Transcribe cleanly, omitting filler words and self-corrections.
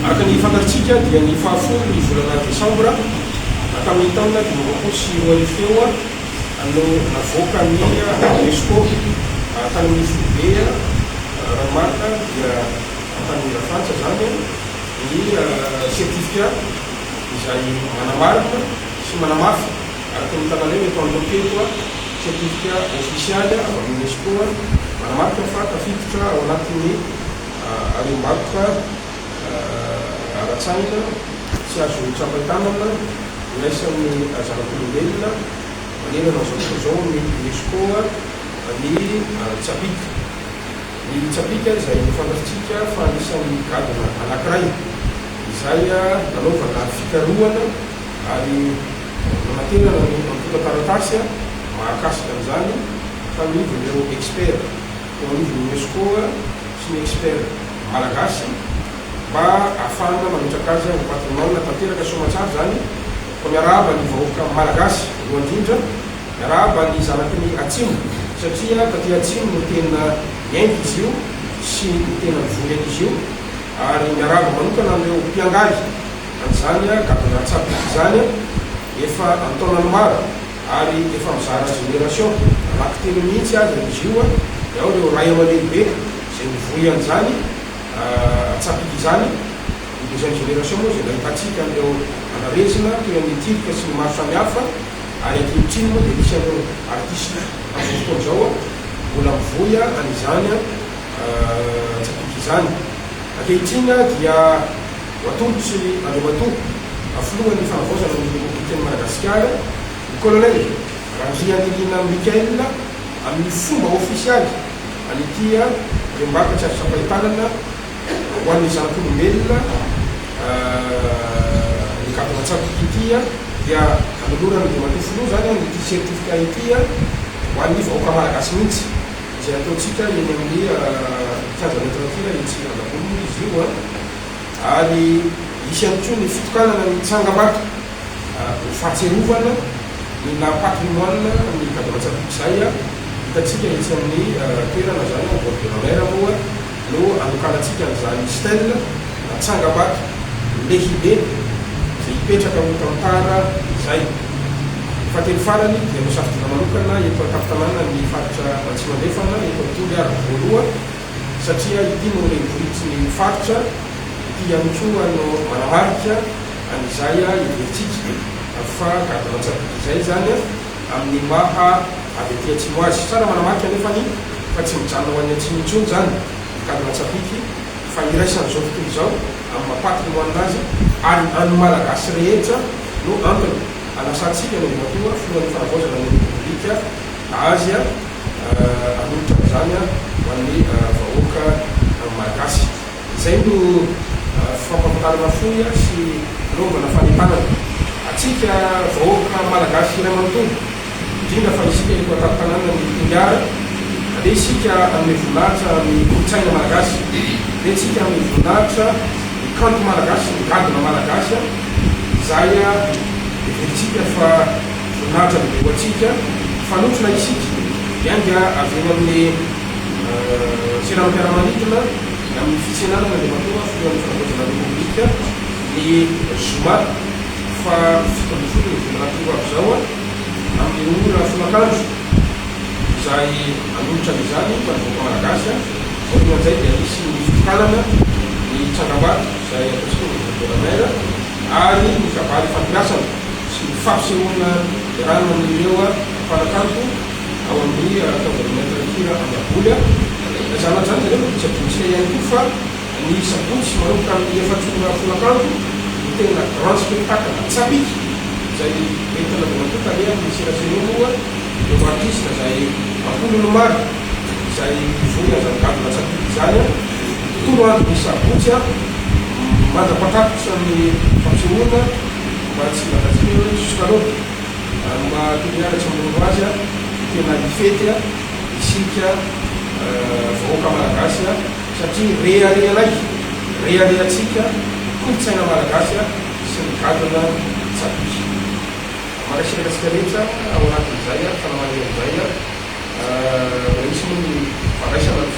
Araka ny fantatsika dia ny 10 ny volana desambra tamin'ny taona 2025 teo no navoaka ny UNESCO tany amin'ny foibe, raha ny marina dia tany Frantsa zany, ny certificat izay manamarina sy manamafy, araka ny hitanareo eto anoloako eto, certificat ofisialy avy amin'ny UNESCO manamarika fa tafiditra ao anatin'ny harem-bakoka ara-tsaina tsy azo tsapain-tanana iraisan'ny zanak'olombelona manerana an'izao tontolo izao amin'ny UNESCO ny tsapika. Ny tsapika izay fantatsika fa anisan'ny gadona anankiray izay nanaovana fikarohana ary nanaterana ny antontan-taratasy mahakasika an'izany tamin'ireo expert teo anivon'ny UNESCO sy ny expert malagasy mba ahafahana mametraka azy ho patrimoine tanteraka soamantsara zany. Fa miarahaba ny vahoaka malagasy voalohany indrindra, miarahaba ny zanaky ny atsimo satria taty atsimo no tena niainga izy io sy ny tena nivory an'izy io, ary miarahaba manokana an'ireo mpiangaly an'izany gadona tsapiky izany efa an-taonany maro ary efa mizara génération anankitelo mihitsy aza izy io, dia ao ireo ray aman-dreny be izay nivoy an'izany tsapiky izany. Ny deuxième génération moa izay nahitantsika an'ireo andrarezina toy an'ny Tirka sy ny maro samihafa, ary ankehitriny moa dia misy an'ireo artiste amin'izao fotoana izao mbola mivoy an'izany tsapiky izany. Ankehitriny dia ho atolotry Andriamatoa Filohan'ny Fanavaozana ny Repoblikan'i Madagasikara, ny Colonel Randrianirina Michaël, amin'ny fomba ofisialy an'ity rembaka tsy azo tsapain-tanana ho an'ny zanak'olombelona ny gadona tsapiky ity, dia anoloran'ny Andriamatoa Filoha izany an'ity certificat ity ho an'ny vahoaka malagasy mihitsy, izay ataontsika eny amin'ny kianja Maître Kira etsy Andaboly moa izy io, ary hisy ihany koa ny fitokanana ny tsangambato ho fahatsiarovana ny naha patrimoine ny gadona tsapiky izay hitantsika etsy amin'ny toerana izany au bord de la mer moa no anokanantsika an'izany stèle na tsangambato lehibe izay hipetraka ho tantara izay. Ny fahatelo farany dia nosafidiana manokana eto an-tampon-tanàna ny faritra Atsimo Andrefana, eto Toliara voaloha, satria ity no renivohitry ny faritra, ity ihany koa no manamarika an'izay heverintsika fa gadona tsapiky izay izany amin'ny maha avy aty atsimo azy. Tsara manamarika anefa ny fa tsy mijanona ho an'ny atsimo intsony izany ny gadona tsapiky fa iraisan'izao tontolo izao amin'ny maha patrimoine azy ary an'ny Malagasy rehetra no antony anasantsika ny Andriamatoa Filohan'ny Fanavaozana ny Repoblika azy hanolotra an'izany ho an'ny vahoaka Malagasy. Izay no fampahafantarana fohy sy anaovana fanentanana antsika vahoaka Malagasy iray manontolo, indrindra fa isika eto an-tampon-tanànan'i Toliara. Andeha isika hanome voninahitra ny kolontsaina malagasy, andeha isika hanome voninahitra ny kanto malagasy, ny gadona malagasy izay heverintsika fa voninahitra lehibe ho antsika. Mifanotrona isika, miainga avy eny amin'ny seranam-piaramanidina ny amin'ny fitsenana an'Andriamatoa Filohan'ny Fanavaozana Repoblika ny zoma faha 17 ny volana aprily ho avy izao amin'ny ora folakandro izay hanolotra an'izany ho an'ny vahoaka malagasy. Aorian'izay dia hisy ny fitokanana ny tsangambato izay ataontsika hoe Bord de la mer ary ny kabary ifampiasana sy ny fampisehoana iarahana amin'ireo mpanakanto ao amin'ny Taovan'ny Maître Kira Andaboly. Ilazana izany dia nefa tsy adinontsika ihany koa fa ny sabotsy manomboka amin'ny 4 ora folakandro no tena grand spectacle tsapiky izay entin'Andriamatoa Tale amin'ny serasera eo moa ireo artiste izay am-polony maro izay mivoy an'izany gadona tsapiky izany tontolo andro ny sabotsy mandra-pahatapitra ny fampisehoana mba tsy hilazantsika hoe jusqu'à l'aube. Ary mba Toliara tsy hamono azy dia tena hifety isika vahoaka malagasy satria reharehanay, reharehantsika ny kolontsaina malagasy sy ny gadona tsapiky. Mankasitraka antsika rehetra ao anatin'izay fanamarihana izay. Mbola hisy moa ny fandraisana ny.